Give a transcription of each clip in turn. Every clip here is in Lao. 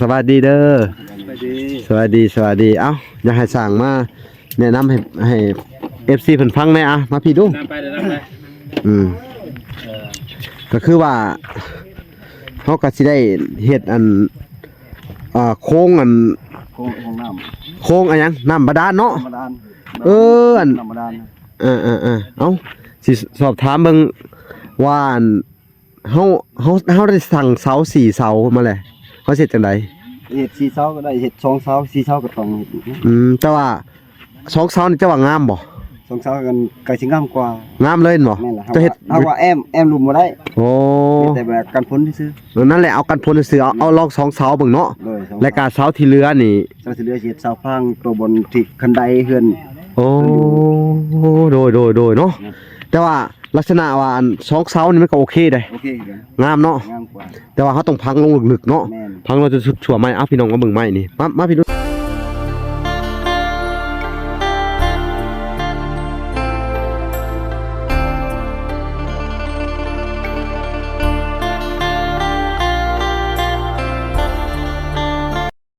ສະບາຍດີເດີ. ສະບາຍດີ ສະບາຍດີ ສະບາຍດີ. ເອົ້າ ຢາກໃຫ້ຊ່າງມາແນະນຳໃຫ້ ໃຫ້ເອັຟຊີເພິ່ນຟັງແດ່. ອ່ະ ມາພີ້ດູ. ນຳໄປ ນຳໄປ. ອືມ ເອີ ກໍຄືວ່າ ເຮົາກໍຊິໄດ້ເຮັດອັນ ອ່າ ໂຄງອັນ ໂຄງ ໂຄງນ້ຳ ໂຄງອັນຫຍັງ ນ້ຳບາດານເນາະ. ນ້ຳບາດານ ເອີ ອັນ ນ້ຳບາດານ. ເອີໆໆ ເອົ້າ ຊິສອບຖາມເບິ່ງວ່າ ອັນ ເຮົາ ເຮົາ ເຮົາໄດ້ສັ່ງເສົາສີ່ເສົາມາແລ້ວ ເຮົາຊິເຮັດຈັ່ງໃດ? ເຮັດສີ່ເສົາກໍໄດ້ ເຮັດສອງເສົາ ສີ່ເສົາກໍຕ້ອງເຮັດ. ອືມ ແຕ່ວ່າສອງເສົານີ້ເຈົ້າວ່າງາມບໍ່? ສອງເສົາກໍໃກ້ຊິງາມກວ່າ. ງາມເລີຍແມ່ນບໍ່? ແມ່ນແຫຼະ. ເຈົ້າເຮັດ ເຮົາວ່າແອ້ມ ແອ້ມລຸ່ມບໍ່ໄດ້. ໂອ້ ມີແຕ່ແບບກັນຝົນຊື່ໆ. ເອີ ນັ້ນແຫຼະ ເອົາກັນຝົນຊື່ໆ. ເອົາ ເອົາລອງສອງເສົາເບິ່ງເນາະ. ແລ້ວກໍເສົາທີ່ເຫຼືອນີ້ ເສົາທີ່ເຫຼືອຊິເຮັດເສົາຟາງ ຕົວບ່ອນທີ່ຄັນໄດເຮືອນ. ໂອ້ ໂດຍໆໆ ເນາະ. ແຕ່ວ່າ ລັກສະນະວ່າອັນສອງເສົານີ້ມັນກໍໂອເຄເດ້. ໂອເຄເດ້ ງາມເນາະ. ງາມກວ່າ ແຕ່ວ່າເຮົາຕ້ອງຝັງລົງເລິກໆເນາະ. ແມ່ນ ຝັງລົງຈົນສຸດທົ່ວໄມ້. ເອົາ ພີ່ນ້ອງມາເບິ່ງໄມ້ນີ້ ມາ ມາພີ່ນ້ອງ.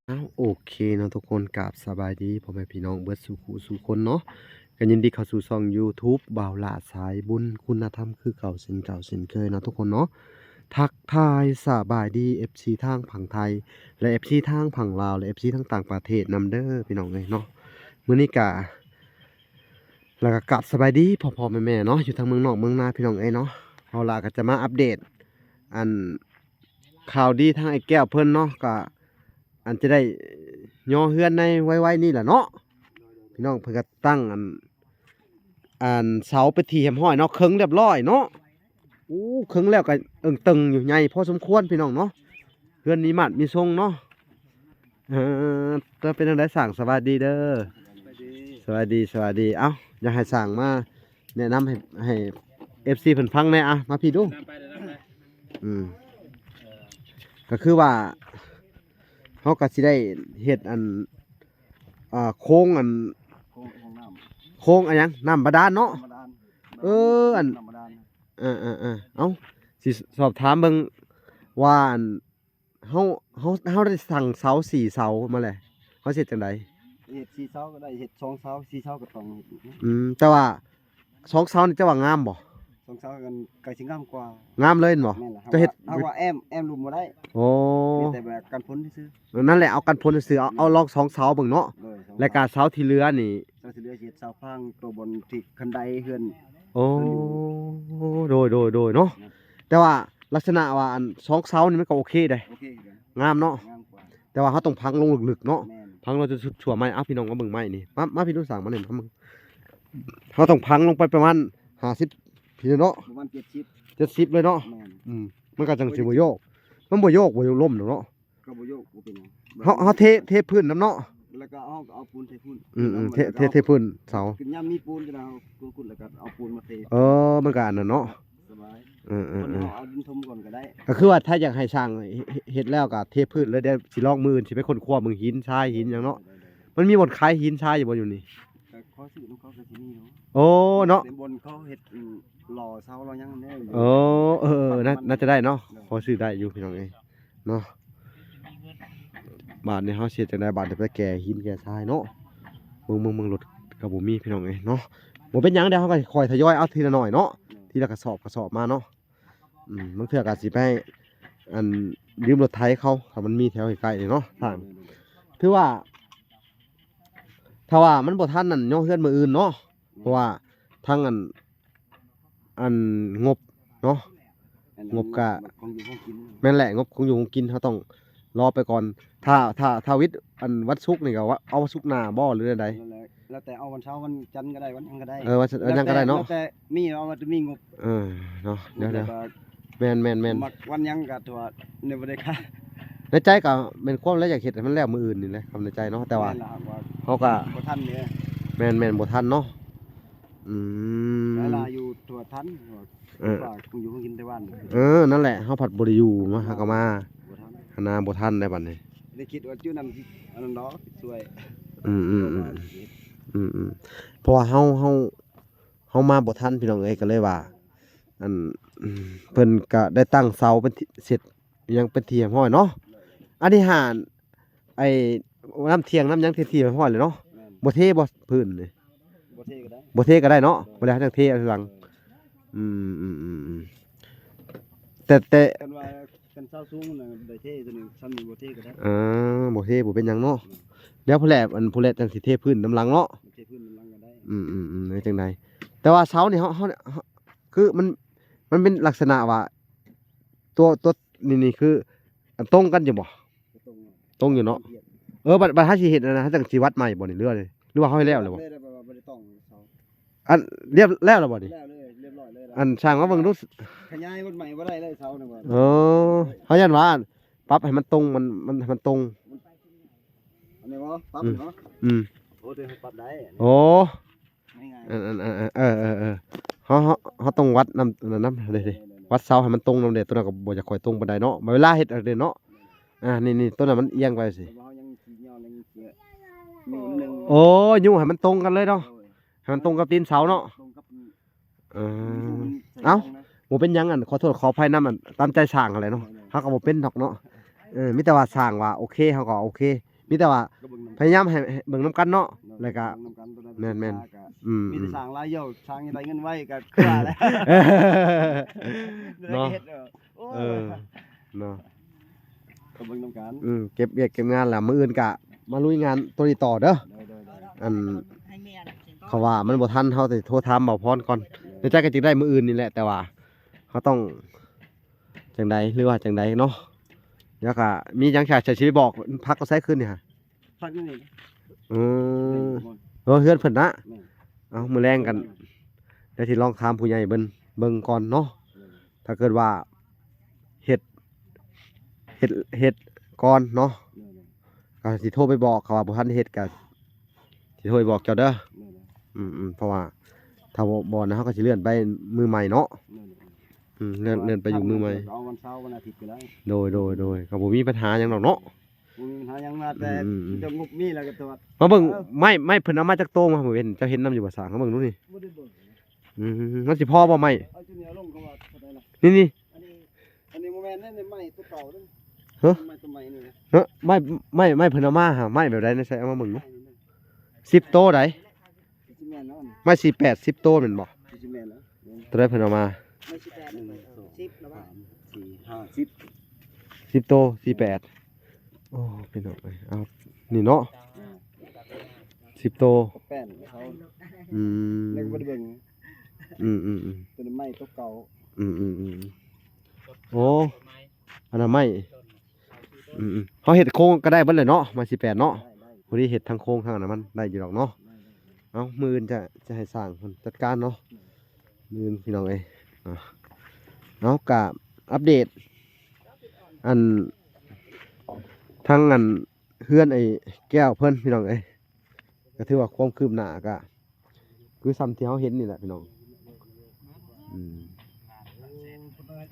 ອ້າວ ໂອເຄເນາະທຸກຄົນ ກາບສະບາຍດີພໍ່ແມ່ພີ່ນ້ອງເບິດສູ່ຄູ່ສູ່ຄົນເນາະ. ກໍຍິນດີເຂົ້າສູ່ຊ່ອງຢູທູບບ່າວຫຼ້າສາຍບຸນຄຸນນະທຳ ຄືເກົ່າເຊັ່ນເກົ່າເຊັ່ນເຄີຍເນາະທຸກຄົນເນາະ. ທັກທາຍສະບາຍດີເອັຟຊີທາງຝັ່ງໄທ ແລະ ເອັຟຊີທາງຝັ່ງລາວ ແລະ ເອັຟຊີທາງຕ່າງປະເທດນຳເດີພີ່ນ້ອງເອີຍເນາະ. ມື້ນີ້ກະ ແລ້ວກໍກາບສະບາຍດີພໍ່ໆແມ່ໆເນາະ ຢູ່ທາງເມືອງນອກເມືອງນາພີ່ນ້ອງເອີຍເນາະ. ເຮົາລະກໍຈະມາອັບເດດ ອັນ ຂ່າວດີທາງອ້າຍແກ້ວເພິ່ນເນາະ ກໍ ອັນຈະໄດ້ຍໍເຮືອນໃນໄວໆນີ້ແຫຼະເນາະ. ພີ່ນ້ອງເພິ່ນກໍຕັ້ງອັນ ອັນເສົາເປັນທີ່ຮຽບຮ້ອຍເນາະ ເຄິ່ງຮຽບຮ້ອຍເນາະ. ໂອ້ ເຄິ່ງແລ້ວກໍເອິງເຕີງຢູ່ ໃຫຍ່ພໍສົມຄວນພີ່ນ້ອງເນາະ. ເຮືອນມີມາດມີຊົງເນາະ. ເອີ ເຈົ້າເປັນຈັ່ງໃດຊ່າງ? ສະບາຍດີເດີ. ສະບາຍດີ ສະບາຍດີ. ເອົ້າ ຢາກໃຫ້ຊ່າງມາແນະນຳໃຫ້ ໃຫ້ເອັຟຊີເພິ່ນຟັງແດ່. ອ່ະ ມາພີ້ດູ. ນຳໄປ ນຳໄປ. ອືມ ກໍຄືວ່າ ເຮົາກໍຊິໄດ້ເຮັດອັນ ອ່າ ໂຄງອັນ ໂຄງ ໂຄງນ້ຳ ໂຄງອັນຫຍັງ ນ້ຳບາດານເນາະ. ນ້ຳບາດານ ເອີ ອັນ ນ້ຳບາດານ. ເອີໆໆ ເອົ້າ ຊິສອບຖາມເບິ່ງວ່າ ອັນ ເຮົາ ເຮົາ ເຮົາໄດ້ສັ່ງເສົາສີ່ເສົາມາແລ້ວ ເຮົາຊິເຮັດຈັ່ງໃດ? ເຮັດສີ່ເສົາກໍໄດ້ ເຮັດສອງເສົາ ສີ່ເສົາກໍຕ້ອງເຮັດ. ອືມ ແຕ່ວ່າ ສອງເສົານີ້ເຈົ້າວ່າງາມບໍ່? ສອງເສົາກໍໃກ້ຊິງາມກວ່າ. ງາມເລີຍແມ່ນບໍ່? ແມ່ນແຫຼະ. ເຈົ້າເຮັດ ເຮົາວ່າແອ້ມ ແອ້ມລຸ່ມບໍ່ໄດ້. ໂອ້ ມີແຕ່ແບບກັນຝົນຊື່ໆ. ເອີ ນັ້ນແຫຼະ ເອົາກັນຝົນຊື່ໆ. ເອົາ ເອົາລອງສອງເສົາເບິ່ງເນາະ. ແລ້ວກໍເສົາທີ່ເຫຼືອນີ້ ເຮົາຊິເຫຼືອເຮັດເສົາຟາງ ຕົວບ່ອນທີ່ຄັນໄດເຮືອນ. ໂອ້ ໂດຍໆໆ ເນາະ. ແຕ່ວ່າລັກສະນະວ່າອັນສອງເສົານີ້ມັນກໍໂອເຄເດ້. ໂອເຄເດ້ ງາມເນາະ. ງາມກວ່າ ແຕ່ວ່າເຮົາຕ້ອງຝັງລົງເລິກໆເນາະ. ແມ່ນ ຝັງລົງຈົນສຸດທົ່ວໄມ້. ເອົາ ພີ່ນ້ອງມາເບິ່ງໄມ້ນີ້ ມາ ມາ ພີ່ນ້ອງ ສ້າງມານີ້ ມາເບິ່ງ. ເຮົາຕ້ອງຝັງລົງໄປປະມານຫ້າສິບພີ້ເນາະ ປະມານເຈັດສິບ ເຈັດສິບເລີຍເນາະ. ແມ່ນ ອືມ ມັນກໍຈັ່ງຊິບໍ່ໂຍກ ມັນບໍ່ໂຍກ ບໍ່ໂຍກລົ້ມດອກເນາະ. ກໍບໍ່ໂຍກ ບໍ່ເປັນຫຍັງ. ເຮົາ ເຮົາເທ ເທພື້ນນຳເນາະ. ແລ້ວກໍເຮົາກໍເອົາປູນເທພື້ນ. ອືມໆ ເທ ເທ ເທພື້ນເສົາ. ຍາມມີປູນຈະເຮົາຂຸດ ແລ້ວກໍເອົາປູນມາເທ. ເອີ ມັນກໍອັນນັ້ນເນາະ ສະບາຍ. ເອີໆໆ ເຮົາເອົາດິນຖົມກ່ອນກໍໄດ້. ກໍຄືວ່າຖ້າຢາກໃຫ້ຊ່າງເຮັດ ເຮັດແລ້ວກໍເທພື້ນເລີຍ. ດຽວຊິລອງມື້ອື່ນຊິໄປຄົ້ນຄວ້າເບິ່ງຫີນຊາຍຫີນຫຍັງເນາະ. ມັນມີບ່ອນຂາຍຫີນຊາຍຢູ່ບໍ່ຢູ່ນີ້? ກໍຂໍຊື້ນຳເຂົາກໍຊິມີຢູ່. ໂອ້ ເນາະ ແຕ່ບ່ອນເຂົາເຮັດ ອືມ ຫຼໍ່ເສົາຫຼໍ່ຫຍັງແນ່. ໂອ້ ເອີໆ ໜ້າຈະໄດ້ເນາະ. ພໍຊື້ໄດ້ຢູ່ພີ່ນ້ອງເອີຍເນາະ. ບາດນີ້ເຮົາຊິເຮັດຈັ່ງໃດບາດນີ້? ໄປແກ່ຫີນແກ່ຊາຍເນາະ. ເບິ່ງໆໆ ລົດກໍບໍ່ມີພີ່ນ້ອງເອີຍເນາະ. ບໍ່ເປັນຫຍັງເດ້ ເຮົາກໍຄ່ອຍທະຍອຍເອົາທີລະໜ້ອຍເນາະ ທີລະກະສອບກະສອບມາເນາະ. ອືມ ບາງເທື່ອກໍຊິໄປ ອັນ ຢືມລົດໄຖເຂົາ ຖ້າມັນມີແຖວໃກ້ໆນີ້ເນາະ. ທາງ ຖືວ່າ ຖ້າວ່າມັນບໍ່ທັນນັ້ນ ຍໍເຮືອນມື້ອື່ນເນາະ. ເພາະວ່າທາງອັນ ອັນງົບເນາະ ແມ່ນ ງົບກະ ງົບຂອງຢູ່ຂອງກິນ. ແມ່ນແຫຼະ ງົບຂອງຢູ່ຂອງກິນ ເຮົາຕ້ອງລໍໄປກ່ອນ. ຖ້າ ຖ້າ ຖ້າວິດອັນວັນສຸກນີ້ກໍວ່າ ເອົາວັນສຸກໜ້າບໍ່ ຫຼືແນວໃດ? ແລ້ວແຕ່ ເອົາວັນເສົາ ວັນຈັນກໍໄດ້ ວັນຫຍັງກໍໄດ້. ເອີ ວັນ ວັນຫຍັງກໍໄດ້ເນາະ. ແລ້ວແຕ່ມີ ເອົາວ່າຈະມີງົບ. ເອີ ເນາະ ດຽວໆ ແມ່ນໆໆ ມັກວັນຫຍັງກໍຖືວ່າ ນີ້ບໍ່ໄດ້ຄ່າ. ໃນໃຈກໍແມ່ນຄວາມແລ້ວ ຢາກເຮັດໃຫ້ມັນແລ້ວມື້ອື່ນນີ້ແຫຼະ ຄວາມໃນໃຈເນາະ. ແຕ່ວ່າ ແມ່ນລະ ເຮົາກໍ ບໍ່ທັນເດ້. ແມ່ນໆ ບໍ່ທັນເນາະ. ອືມ ເວລາຢູ່ຕົວະທັນ ເອີ ວ່າຄົງຢູ່ຄົງກິນແຕ່ບ້ານ. ເອີ ນັ້ນແຫຼະ ເຮົາພັດບໍ່ໄດ້ຢູ່ເນາະ ເຮົາກໍມາ ບໍ່ທັນ ຫານາບໍ່ທັນໄດ້ບັດນີ້. ໄດ້ຄິດວ່າຈຸນັ້ນ ອັນນັ້ນດອກຊ່ວຍ. ອືມໆໆ ອືມໆ ເພາະວ່າເຮົາ ເຮົາ ເຮົາມາບໍ່ທັນພີ່ນ້ອງເອີຍ ກໍເລີຍວ່າ ອັນ ເພິ່ນກໍໄດ້ຕັ້ງເສົາເປັນທີ່ ເສັດ ຫຍັງເປັນທີ່ຮຽບຮ້ອຍເນາະ. ອັນນີ້ຫາ ໄອ້ ນ້ຳທຽງນ້ຳຫຍັງທີ່ ທີ່ຮອດແລ້ວເນາະ. ແມ່ນ. ບໍ່ເທບໍ່ພື້ນນີ້? ບໍ່ເທກໍໄດ້ ບໍ່ເທກໍໄດ້ເນາະ. ໂດຍ. ບໍ່ແລ້ວຈັ່ງເທເອົາທີຫຼັງ. ເອີ ອືມ ອືມ ອືມ ອືມ ແຕ່ ແຕ່ ຄັນວ່າ ຄັນເສົາສູງນະໄດ້ເທ ໂຕນີ້ ຊ່ຳນີ້ບໍ່ເທກໍໄດ້. ເອີ ບໍ່ເທບໍ່ເປັນຫຍັງເນາະ. ແມ່ນ. ແລ້ວຜູ້ແລ ອັນຜູ້ແລຈັ່ງຊິເທພື້ນນຳຫຼັງເນາະ. ເທພື້ນນຳຫຼັງກໍໄດ້. ອືມ ອືມ ອືມ ເຮັດຈັ່ງໃດ? ແຕ່ວ່າເສົານີ້ເຮົາ ເຮົາ ເຮົາ ຄືມັນ ມັນເປັນລັກສະນະວ່າ ຕົວ ຕົວນີ້ ນີ້ຄື ອັນ ຕົງກັນຢູ່ບໍ່? ຕົງ ຕົງຢູ່ເນາະ. ເອີ ບັດ ບັດເຮົາຊິເຮັດອັນນັ້ນ ເຮົາຈັ່ງຊິວັດໃໝ່ບໍ່ນີ້ ຫຼືວ່າ ຫຼືວ່າເຮົາເຮັດແລ້ວແລ້ວບໍ່? ເລີຍ ແລ້ວບໍ່ໄດ້ຕ້ອງເສົາ. ອັນ ລຽບ ແລ້ວແລ້ວບໍ່ນີ້? ແລ້ວເລີຍ ລຽບຮ້ອຍເລີຍ. ອັນ ຊ່າງມາເບິ່ງດູ ຂະຫຍາຍວັດໃໝ່ບໍ່ໄດ້ເລີຍເສົານີ້ບໍ່. ເອີ ເຮົາຢ້ານວ່າ ປັບໃຫ້ມັນຕົງ ມັນ ມັນ ໃຫ້ມັນຕົງ. ອັນນີ້ບໍ່? ປັບ ອືມ ນີ້ບໍ່? ອືມ ໂອ້ ໂຕນີ້ປັບໄດ້. ໂອ້ ງ່າຍໆ. ອັນ ອັນ ອັນ ເອີ ເອີ ເອີ ເຮົາ ເຮົາ ເຮົາຕ້ອງວັດນຳ ອັນນັ້ນນຳເດ້ ເດ້ ເດ້ ເດ້ ວັດເສົາໃຫ້ມັນຕົງນຳເດ້. ໂຕນັ້ນກໍບໍ່ຈະຄ່ອຍຕົງປານໃດເນາະ ບາດເວລາເຮັດເດ້ເນາະ. ອ່າ ນີ້ ນີ້ ໂຕນັ້ນມັນອຽງໄປຊີ້. ແຕ່ວ່າເຮົາຍັງຊິຍໍ້ ຍັງຊິຍູ້ໜຶ່ງ. ໂອ້ ຍູ້ໃຫ້ມັນຕົງກັນເລີຍເນາະ. ໂດຍ. ໃຫ້ມັນຕົງກັບຕີນເສົາເນາະ. ຕົງກັບ ເອີ ເອົ້າ ບໍ່ເປັນຫຍັງ ອັນ ຂໍໂທດຂໍອະໄພນຳ ອັນ ຕາມໃຈຊ່າງຫັ້ນແຫຼະເນາະ. ເອີ ເຮົາກໍບໍ່ເປັນດອກເນາະ. ເອີ ມີແຕ່ວ່າຊ່າງວ່າໂອເຄ ເຮົາກໍໂອເຄ. ມີແຕ່ວ່າ ກໍເບິ່ງນຳ ພະຍາຍາມໃຫ້ ໃຫ້ເບິ່ງນຳກັນເນາະ. ໂດຍ. ແລ້ວກະ ເບິ່ງນຳກັນ ແມ່ນໆ ອືມ ມີແຕ່ຊ່າງລາຍດຽວ ຊ່າງໄດ້ເງິນໄວກໍຄືວ່າແຫຼະ ເນາະ. ເຮັດ ໂອ້ຍ ເອີ ເນາະ ກໍເບິ່ງນຳກັນ. ອືມ ເກັບວຽກເກັບງານແລ້ວ ມື້ອື່ນກະມາລຸຍງານໂຕນີ້ຕໍ່ເດີ. ໂດຍ ໂດຍ ໂດຍ. ອັນ ເຂົາວ່າມັນບໍ່ທັນ ເຮົາຊິໂທຖາມບ່າວພອນກ່ອນ. ໂດຍ ໃນໃຈກໍຊິໄດ້ມື້ອື່ນນີ້ແຫຼະ ແຕ່ວ່າເຮົາຕ້ອງຈັ່ງໃດ ຫຼືວ່າຈັ່ງໃດເນາະ. ແລ້ວກະມີຫຍັງຈະຊິໄປບອກ ພັກຢູ່ໃສຄືນນີ້ຫະ? ພັກຢູ່ນີ້. ອືມ ເອີ ເຮືອນເພິ່ນນະ. ແມ່ນ. ເອົາ ມື້ແລງກັນ ດຽວຊິລອງຖາມຜູ້ໃຫຍ່ເບິ່ງ ເບິ່ງກ່ອນເນາະ. ໂດຍ. ຖ້າເກີດວ່າເຮັດ ເຮັດ ເຮັດກ່ອນເນາະ. ໂດຍ ໂດຍ. ກໍຊິໂທໄປບອກ ຄັນວ່າບໍ່ທັນເຮັດກໍຊິໂທໄປບອກເຈົ້າເດີ. ໂດຍ ໂດຍ. ອືມໆ ເພາະວ່າຖ້າບໍ່ ບໍ່ນະ ເຮົາກໍຊິເລື່ອນໄປມື້ໃໝ່ເນາະ. ໂດຍ ໂດຍ. ອືມ ເລື່ອນ ເລື່ອນໄປຢູ່ມື້ໃໝ່ ເອົາວັນເສົາ ວັນອາທິດກໍໄດ້. ໂດຍ ໂດຍ ໂດຍ. ກໍບໍ່ມີບັນຫາຫຍັງດອກເນາະ. ບໍ່ມີບັນຫາຫຍັງ ມາແຕ່ ອືມໆໆ ແຕ່ງົບມີແລ້ວກໍຕົວະ. ມາເບິ່ງ ເອີ ໄມ້ ໄມ້ເພິ່ນເອົາມາຈັກໂຕ ມາ ບໍ່ເຫັນ ເຈົ້າເຫັນນຳຢູ່ບໍ່ ຊ່າງ ມາເບິ່ງດູນີ້. ບໍ່ໄດ້ເບິ່ງ. ອືມ ມັນຊິພໍບໍ່ໄມ້? ເອົາຈຸນີ້ເອົາລົງ ເຂົາວ່າເທົ່າໃດລະ? ນີ້ ນີ້ ອັນນີ້ ອັນນີ້ບໍ່ແມ່ນເດ້ ໄມ້ຕົວເກົ່າເດ້. ຮະ? ໄມ້ຕົວໃໝ່ນີ້ນະ. ຮະ? ໄມ້ ໄມ້ ໄມ້ເພິ່ນເອົາມາຫາ ໄມ້ແບບໃດນະ ໃສ່ເອົາມາເບິ່ງດູ. ສິບໂຕໃດ? ຊິແມ່ນແລ້ວນີ້ ໄມ້ສີ່ແປດ ສິບໂຕແມ່ນບໍ່? ຊິແມ່ນແລ້ວ. ໂຕໃດເພິ່ນເອົາມາ? ໄມ້ສີ່ແປດ ສິບແລ້ວວ່າ ສາມ ສີ່ ຫ້າ ສິບ ສິບໂຕ ສີ່ແປດ. ໂອ້ ພີ່ນ້ອງເອີຍ ເອົາ ນີ້ເນາະ ສິບໂຕ. ແປ້ນເຂົາ ອືມ ແລ້ວກໍບໍ່ໄດ້ເບິ່ງ. ອືມໆໆ ຕົວນີ້ໄມ້ຕົວເກົ່າ. ອືມໆໆ ໂອ້ ອັນນັ້ນໄມ້ ອືມໆ ເຮົາເຮັດໂຄງກໍໄດ້ເບິດແຫຼະເນາະ ໄມ້ສີ່ແປດເນາະ. ໄດ້ ໄດ້ ພໍດີເຮັດທັງໂຄງທັງອັນນັ້ນມັນໄດ້ຢູ່ດອກເນາະ. ໄດ້ ໄດ້. ເອົາ ມື້ອື່ນຈະ ຈະໃຫ້ຊ່າງເພິ່ນຈັດການເນາະ. ມື້ອື່ນ ພີ່ນ້ອງເອີຍ ເອົາ ກະອັບເດດ ອັນ ທັງອັນ ເຮືອນໄອ້ແກ້ວເພິ່ນ ພີ່ນ້ອງເອີຍ ກໍຖືວ່າຄວາມຄືບໜ້າກໍຄືຊ່ຳທີ່ເຮົາເຫັນນີ້ແຫຼະ ພີ່ນ້ອງ. ອືມ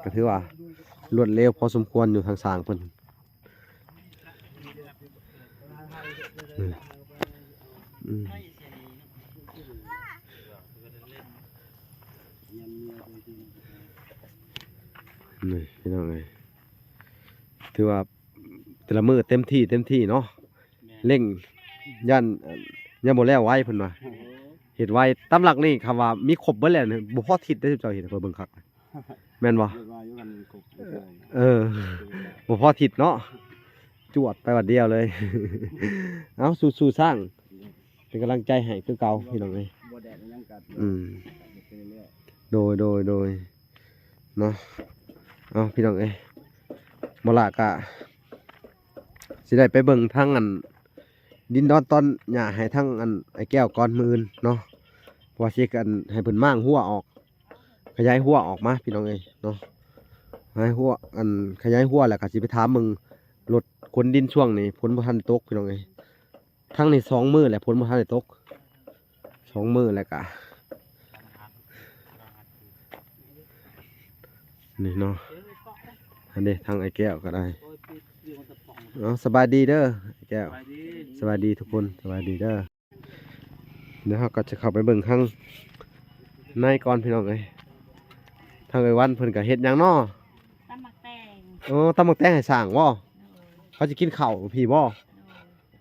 ກໍຖືວ່າລວດເລັວພໍສົມຄວນຢູ່ ທາງຊ່າງເພິ່ນ. ອືມ ອືມ ນີ້ ພີ່ນ້ອງເອີຍ ຖືວ່າແຕ່ລະມື້ເຕັມທີ່ ເຕັມທີ່ເນາະ. ແມ່ນ ເລັ່ງ ຢ້ານ ຢ້ານບໍ່ແລ້ວໄວເພິ່ນວ່າ. ໂອ້ ເຮັດໄວ. ຕາມຫຼັກນີ້ ຄຳວ່າມີຄົບເບິດແລ້ວນີ້ ບໍ່ພໍທິດເດ້ ເຈົ້າເຮັດ ຂ້ອຍເບິ່ງຄັກ. ແມ່ນບໍ່? ເອີ ບໍ່ພໍທິດເນາະ ຈວດໄປບາດດຽວເລີຍ. ເອົາ ສູ້ໆ ຊ່າງ ເປັນກຳລັງໃຈໃຫ້ຄືເກົ່າ ພີ່ນ້ອງເອີຍ. ບໍ່ແດດຫຍັງກໍ ອືມ ເຮັດໄປເລື້ອຍໆ. ໂດຍ ໂດຍ ໂດຍ ເນາະ. ເອົາ ພີ່ນ້ອງເອີຍ ບໍ່ລະກະຊິໄດ້ໄປເບິ່ງທາງອັນ ດິນດອນຕອນຫຍ້າໃຫ້ທາງອັນໄອ້ແກ້ວກ່ອນມື້ອື່ນເນາະ ເພາະວ່າຊິອັນໃຫ້ເພິ່ນມ້າງຮົ້ວອອກ ຂະຫຍາຍຮົ້ວອອກມາ ພີ່ນ້ອງເອີຍເນາະ. ຂະຫຍາຍຮົ້ວ ອັນ ຂະຫຍາຍຮົ້ວແລ້ວກໍຊິໄປຖາມເບິ່ງລົດຂົນດິນ ຊ່ວງນີ້ຝົນບໍ່ທັນໄດ້ຕົກ ພີ່ນ້ອງເອີຍ. ທັງນີ້ສອງມື້ແລ້ວ ຝົນບໍ່ທັນໄດ້ຕົກ ສອງມື້ແລ້ວກະ ນີ້ເນາະ. ອັນນີ້ທາງໄອ້ແກ້ວກໍໄດ້. ເອົາ ສະບາຍດີເດີໄອ້ແກ້ວ. ສະບາຍດີ ສະບາຍດີທຸກຄົນ ສະບາຍດີເດີ. ດຽວເຮົາກໍຈະເຂົ້າໄປເບິ່ງທາງໃນກ່ອນ ພີ່ນ້ອງເອີຍ. ທາງເອື້ອຍວັນເພິ່ນກໍເຮັດຫຍັງເນາະ? ຕຳໝາກແຕງ. ໂອ້ ຕຳໝາກແຕງໃຫ້ຊ່າງບໍ່? ໂດຍ. ເຂົາຊິກິນເຂົ້າພີ້ບໍ່?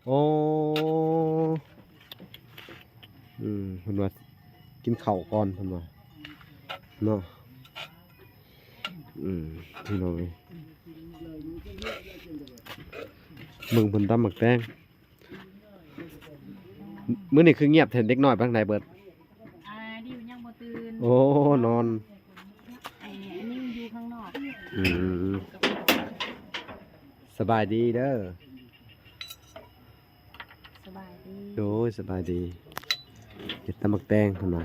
ໂອ້ ອືມ ເພິ່ນວ່າກິນເຂົ້າກ່ອນ ເພິ່ນວ່າເນາະ. ອືມ ພີ່ນ້ອງເອີຍ ເບິ່ງເພິ່ນຕຳໝາກແຕງ. ມື້ນີ້ຄືງຽບແທ້ ເດັກນ້ອຍໄປທາງໃດເບິດ? ອ່າ ດິວຍັງບໍ່ຕື່ນ. ໂອ້ ນອນ. ໄອ້ ອັນນີ້ຢູ່ຂ້າງນອກ. ອືມ ສະບາຍດີເດີ. ສະບາຍດີ. ໂດຍ ສະບາຍດີ. ເຮັດຕຳໝາກແຕງ ເພິ່ນວ່າ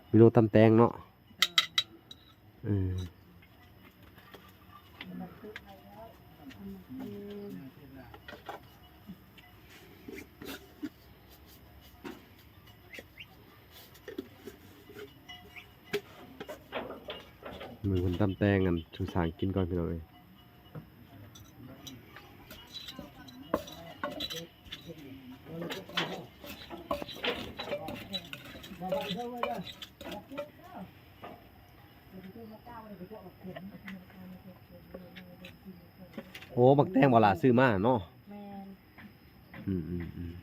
ເມນູຕຳແຕງເນາະ. ເອີ ມື້ເພິ່ນຕຳແຕງ ອັນ ຊຸມຊ່າງກິນກ່ອນ ພີ່ນ້ອງເອີຍ. ໂອ້ ໝາກແຕງບໍ່ຫຼ້າຊື້ມາເນາະ. ແມ່ນ. ອືມໆໆ.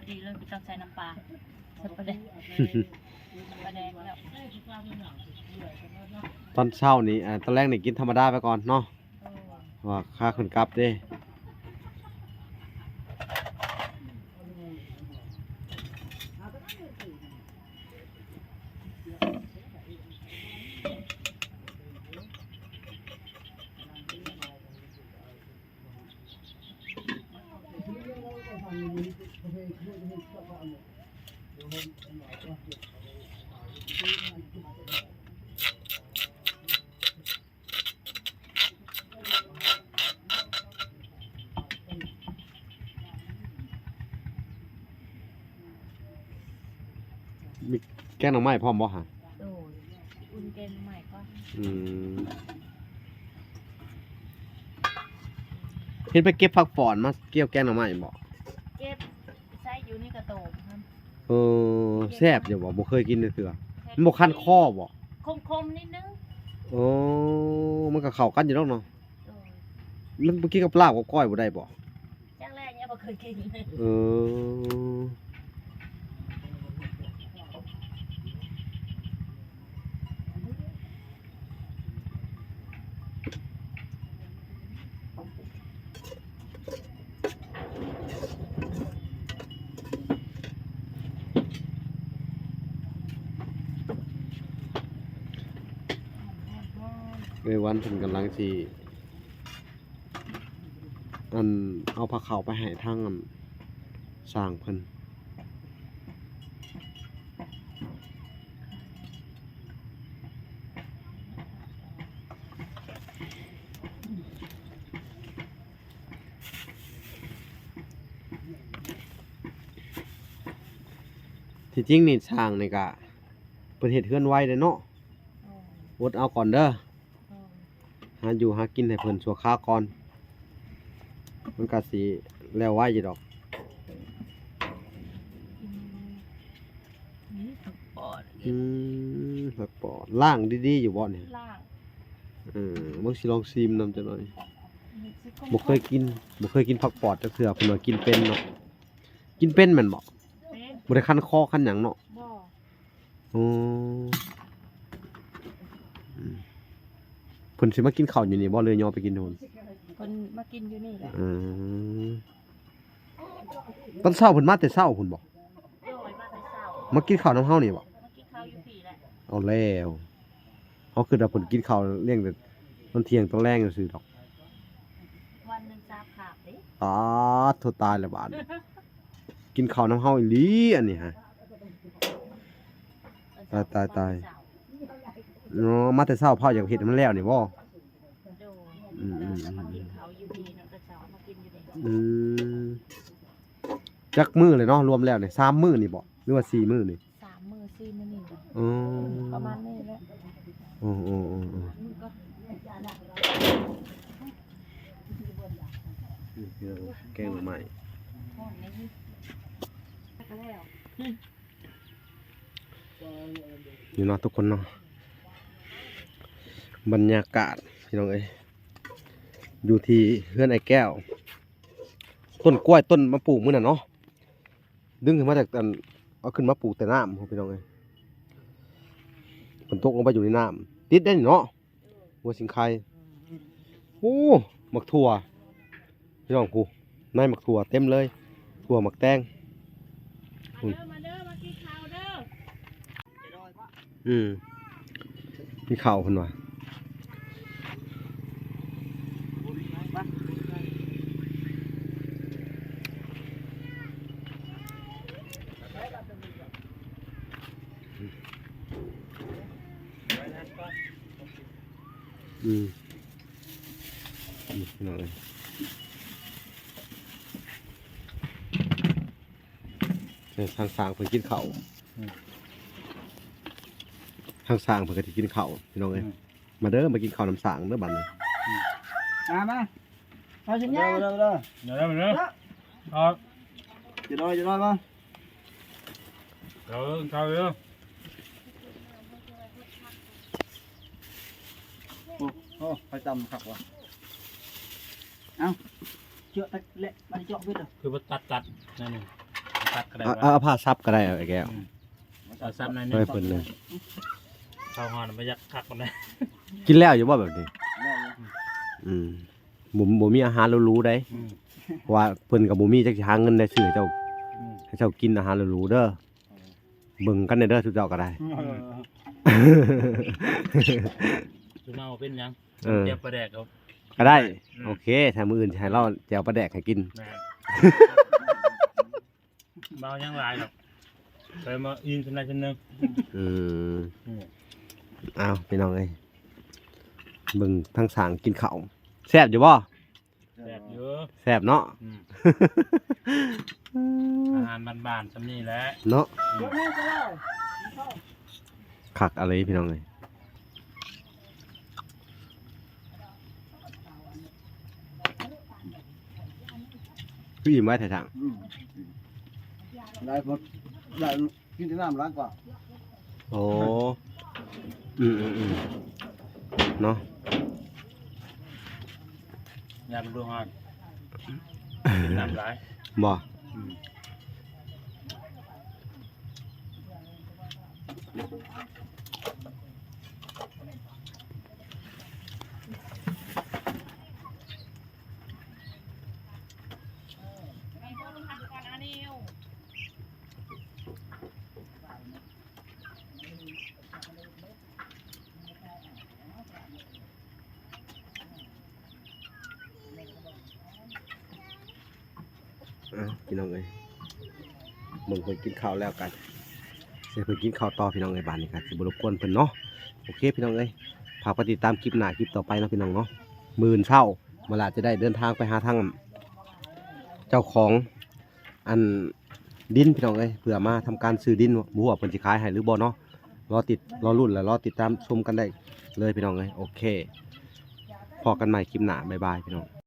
ດີເລີຍ ບໍ່ຕ້ອງໃສ່ນ້ຳປາ ໃສ່ປາແດກ ປາແດກແລ້ວ. ຕອນເຊົ້ານີ້ ອ່າ ຕອນແລງນີ້ກິນທຳມະດາໄປກ່ອນເນາະ. ເອີ ວ່າຄ່າຂຶ້ນກັບເດ້. ມີແກງໜໍ່ໄມ້ພ້ອມບໍ່ຫະ? ໂດຍ ອຸ່ນແກງໜໍ່ໄມ້ກ່ອນ. ອືມ ເຫັນໄປເກັບຜັກປອນມາກ່ຽວແກງໜໍ່ໄມ້ບໍ່? ເກັບໃສ່ຢູ່ໃນກະໂຕກຫັ້ນ. ເອີ ແຊບຢູ່ບໍ່? ບໍ່ເຄີຍກິນຈັກເທື່ອ. ມັນບໍ່ຄັນຄໍບໍ່? ຂົມໆ ນິດໜຶ່ງ. ໂອ້ ມັນກໍເຂົ້າກັນຢູ່ດອກເນາະ. ໂດຍ ມັນບໍ່ກິນກັບລາບກັບກ້ອຍບໍ່ໄດ້ບໍ່? ຈັກແລ້ວ ຍັງບໍ່ເຄີຍກິນ. ເອີ. ເອື້ອຍວັນເພິ່ນກຳລັງຊິ ອັນ ເອົາພາເຂົ້າໄປໃຫ້ທາງ ອັນ ຊ່າງເພິ່ນ. ທີ່ຈິງນີ້ຊ່າງນີ້ກະເພິ່ນເຮັດເຮືອນໄວເດ້ເນາະ. ໂອ້ ອົດເອົາກ່ອນເດີ. ໂອ້ ຫາຢູ່ຫາກິນໃຫ້ເພິ່ນຊົ່ວຄາວກ່ອນ ມັນກະຊິແລ້ວໄວຢູ່ດອກ. ອືມ ນີ້ຜັກປອດ. ອືມ ຜັກປອດ ລ້າງດີໆຢູ່ບໍ່ນີ້? ລ້າງ. ເອີ ເບິ່ງຊິລອງຊີມນຳຈັກໜ່ອຍ. ອືມ ບໍ່ເຄີຍກິນ ບໍ່ເຄີຍກິນຜັກປອດຈັກເທື່ອ. ເພິ່ນວ່າກິນເປັນເນາະ. ກິນເປັນແມ່ນບໍ່? ເປັນ. ບໍ່ໄດ້ຄັນຄໍຄັນຫຍັງເນາະ? ບໍ່. ໂອ້ ອືມ ເພິ່ນຊິມາກິນເຂົ້າຢູ່ນີ້ບໍ່ ຫຼືຍໍໄປກິນໂນ່ນ? ເພິ່ນມາກິນຢູ່ນີ້ແຫຼະ. ອືມ ຕອນເຊົ້າເພິ່ນມາແຕ່ເຊົ້າພຸ້ນບໍ່? ໂດຍ ມາແຕ່ເຊົ້າ. ມາກິນເຂົ້ານຳເຮົານີ້ບໍ່? ມາກິນເຂົ້າຢູ່ພີ້ແຫຼະ. ເອົາແລ້ວ ເຮົາຄິດວ່າເພິ່ນກິນເຂົ້າລ້ຽງແຕ່ ຕອນທ່ຽງຕອນແລງຊື່ໆດອກ ວັນໜຶ່ງສາມຄາບເດ້. ຕາດໂທ້ ຕາຍແລ້ວບາດນີ້ ກິນເຂົ້ານຳເຮົາອີ່ຫຼີອັນນີ້ຫະ. ຕາຍ ຕາຍ ຕາຍ ເຊົ້າ ເນາະ ມາແຕ່ເຊົ້າ ເຜາຢາກເຮັດໃຫ້ມັນແລ້ວນີ້ບໍ່? ໂດຍ ອືມໆໆ ເຈົ້າມາກິນເຂົ້າຢູ່ພີ້ເນາະ ແຕ່ເຊົ້າມາກິນຢູ່ເດ້. ອືມ ຈັກມື້ເລີຍເນາະ ລວມແລ້ວນີ້ ສາມມື້ນີ້ບໍ່ ຫຼືວ່າສີ່ມື້ນີ້? ສາມມື້ສີ່ມື້ນີ້ບໍ່? ອໍ ປະມານນີ້ແຫຼະ. ເອີໆໆໆ ມື້ກໍ ອືມ ແກງໜໍ່ໄມ້ ນີ້ເນາະທຸກຄົນເນາະ ບັນຍາກາດພີ່ນ້ອງເອີຍ ຢູ່ທີ່ເຮືອນອ້າຍແກ້ວ ຕົ້ນກ້ວຍຕົ້ນມາປູກມື້ນັ້ນເນາະ ດຶງຂຶ້ນມາຈາກອັນ ເອົາຂຶ້ນມາປູກແຕ່ນ້ຳພຸ້ນພີ່ນ້ອງເອີຍ ເພິ່ນຕົກລົງໄປຢູ່ໃນນ້ຳ ຕິດໄດ້ນີ້ເນາະ ຫົວສິງໄຄ. ໂອ້ ໝາກຖົ່ວ ພີ່ນ້ອງ ຜູ້ໃນໝາກຖົ່ວເຕັມເລີຍ ຖົ່ວໝາກແຕງ ມາເດີ ມາເດີ ມາກິນເຂົ້າເດີ. ອືມ ມີເຂົ້າເພິ່ນວ່າ ອືມ ນີ້ພີ່ນ້ອງເອີຍ ເອີ ທາງຊ່າງເພິ່ນກິນເຂົ້າ ອືມ ທາງຊ່າງເພິ່ນກໍຊິກິນເຂົ້າພີ່ນ້ອງເອີຍ ອືມ ມາເດີ ມາກິນເຂົ້ານຳຊ່າງເດີບັດນີ້ ອືມ ມາ ມາ ເອົາສັນຍາ ມາເດີ ມາເດີ ມາເດີ ມາເດີ ເອົາ ຈະນ້ອຍ ຈະນ້ອຍ ມາ ເອົາ ເຂົ້າເດີ ໂອ້ ໂອ້ ໄຟຕ່ຳຄັກວ່າ ເອົາ ເຈາະແຫຼະ ມາເຈາະເບິດເດີ ຄືບໍ່ຕັດ ຕັດໜ້ອຍໜຶ່ງ ຕັດກໍໄດ້ ເອົາ ເອົາ ເອົາຜ້າຊັບກໍໄດ້ ເອົາໄອ້ແກ້ວ ອືມ ເອົາຊັບໜ້ອຍໜຶ່ງ ໃຫ້ເພິ່ນເລີຍ ເຂົ້າຮ້ອນບໍ່ຢາກຄັກປານໃດ ກິນແລ້ວຢູ່ບໍ່ແບບນີ້? ແລ້ວຢູ່ ອືມ ບໍ່ ບໍ່ມີອາຫານຫຼູໆໃດ ອືມ ເພາະວ່າເພິ່ນກໍບໍ່ມີຈັກຊິຫາເງິນໄດ້ຊື້ໃຫ້ເຈົ້າ ອືມ ໃຫ້ເຈົ້າກິນອາຫານຫຼູໆເດີ ເອີ ເບິ່ງກັນແດ່ເດີ ຊຸມເຈົ້າກໍໄດ້ ເອີ ຊິມາບໍ່ເປັນຫຍັງ ເອີ ແຈ່ວປາແດກເອົາ ກໍໄດ້ ອືມ ໂອເຄ ຖ້າມື້ອື່ນຊິໃຫ້ລາວແຈ່ວປາແດກໃຫ້ກິນ ແມ່ນ ບໍ່ເອົາຫຍັງຫຼາຍດອກ ໄປມາອີ່ມຊຳໃດຊຳໜຶ່ງ ອືມ ອືມ ອ້າວ ພີ່ນ້ອງເອີຍ ເບິ່ງທາງຊ່າງກິນເຂົ້າ ແຊບຢູ່ບໍ່? ແຊບຢູ່ ແຊບເນາະ ອືມ ອາຫານບ້ານໆ ຊ່ຳນີ້ແຫຼະເນາະ ອືມ ຄັກອີ່ຫຼີພີ່ນ້ອງເອີຍ ຄືອີ່ມໄວແທ້ຊ່າງ ອືມ ໄດ້ໝົດ ໄດ້ ກິນແຕ່ນ້ຳຫຼາຍກວ່າ ໂອ້ ອືມໆໆ ເນາະ ຍາມລວງອາ ກິນນ້ຳຫຼາຍ ບໍ່ ອືມ. ອ້າວ ພີ່ນ້ອງເອີຍ ເບິ່ງເພິ່ນກິນເຂົ້າແລ້ວກໍຊິໃຫ້ເພິ່ນກິນເຂົ້າຕໍ່ ພີ່ນ້ອງເອີຍ. ບາດນີ້ກໍຊິບໍ່ລົບກວນເພິ່ນເນາະ. ໂອເຄ ພີ່ນ້ອງເອີຍ ຝາກໄປຕິດຕາມຄລິບໜ້າ ຄລິບຕໍ່ໄປເນາະ ພີ່ນ້ອງເນາະ. ມື້ອື່ນເຊົ້າ ມາລາຈະໄດ້ເດີນທາງໄປຫາທາງເຈົ້າຂອງ ອັນ ດິນ ພີ່ນ້ອງເອີຍ ເພື່ອມາທຳການຊື້ດິນ ບໍ່ຮູ້ວ່າເພິ່ນຊິຂາຍໃຫ້ຫຼືບໍ່ເນາະ. ລໍຕິດ ລໍລຸ້ນ ແລະ ລໍຕິດຕາມຊົມກັນໄດ້ເລີຍ ພີ່ນ້ອງເອີຍ. ໂອເຄ ພໍ້ກັນໃໝ່ຄລິບໜ້າ ບາຍບາຍ ພີ່ນ້ອງ.